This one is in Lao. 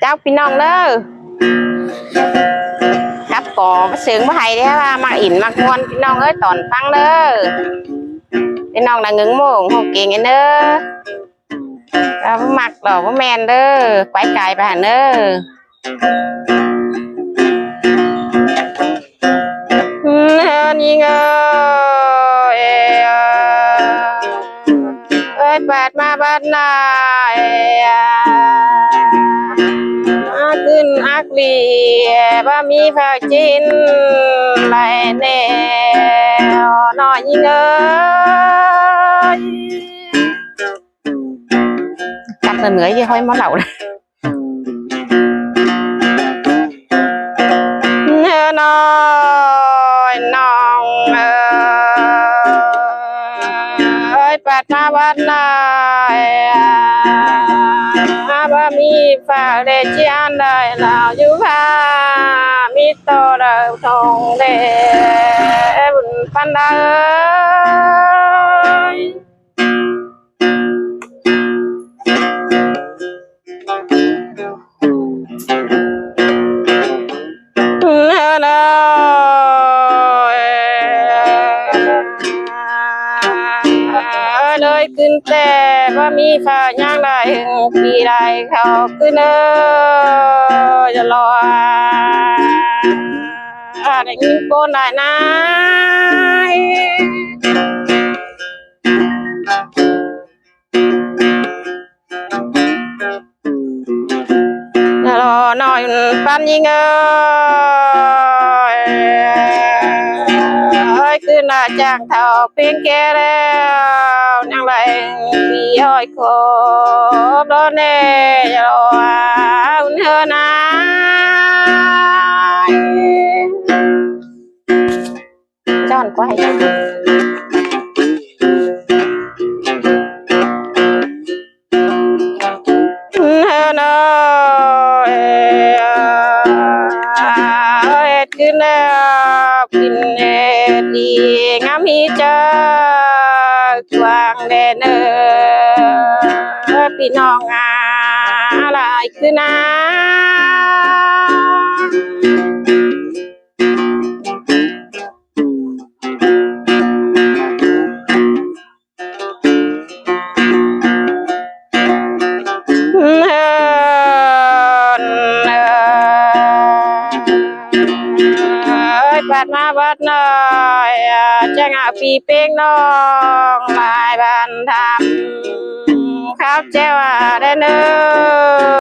ເຈົ້າພີ່ນ້ອງເດີ ກັບກໍມາເຊິ່ງບໍ່ໃຫ້ເດ້ ວ່າມັກອິນມັກມ່ວນພີ່ນ້ອງເອີຍ ຕອນຟັງເດີ ພີ່ນ້ອງນະເງິງໂມງໂຮເກງເອີຍເດີ ວ່າບໍ່ມັກດອກ ບໍ່ແມ່ນເດີ ໄປກາຍໄປຫັ້ນເດີ. ເອີ ຍິງເອີຍ ເອີຍ ເອີຍ ບາດມາບາດໜ້າ ເອີຍ ມາຂຶ້ນອັກລີ ບໍ່ມີພາກິນໄດ້ແນວ ນ້ອຍຍິງເອີຍ. ກັບເໜືອຍທີ່ຫ້ອຍມາເລົ່າ ເອີ ນ້ອຍນ້ອງເອີຍ ບາດມາບາດໜ້າ ມາບໍ່ມີຝາກເລຈຽນໄດ້ລາວຢູ່ພາ ມີຕໍ່ເລີກທົ່ງເລບຸນປັນດາເອີຍ. ເອີ ນ້ອຍເອີຍ ເລີຍຂຶ້ນແຕ່ບໍ່ມີຂ້າຫຍັງໄດ້ ປີໄດ້ເຂົ້າຄືນເອີຍ ຢ່າລໍ ໄດ້ຍິນໂກນໄດ້ນາຍ. ລໍນ້ອຍປັນຍິງເອີຍ ເອີຍ ຄືນາຈາງເຖົ້າເພງແກ່ແລ້ວ ຍັງໄດ້ມີອ້ອຍຄົບລໍແນ່ ລໍເຮີນາຍ. ຈ້ອນກວ່າໃຫ້ ເຮີນາຍ ເຮັດຄືແນວກິນເຮັດດີ ງາມມີເຈົ້າກວ້າງແດ່ເນີ ພີ່ນ້ອງອາຫຼາຍຄືນາ. ເອີຍ ບາດມາບາດນ້ອຍ ຈັ່ງເອົາປີເປັງນ້ອງ ຫຼາຍບ້ານທຳ ເຂົ້າແຈວ່າແດ່ເນີ.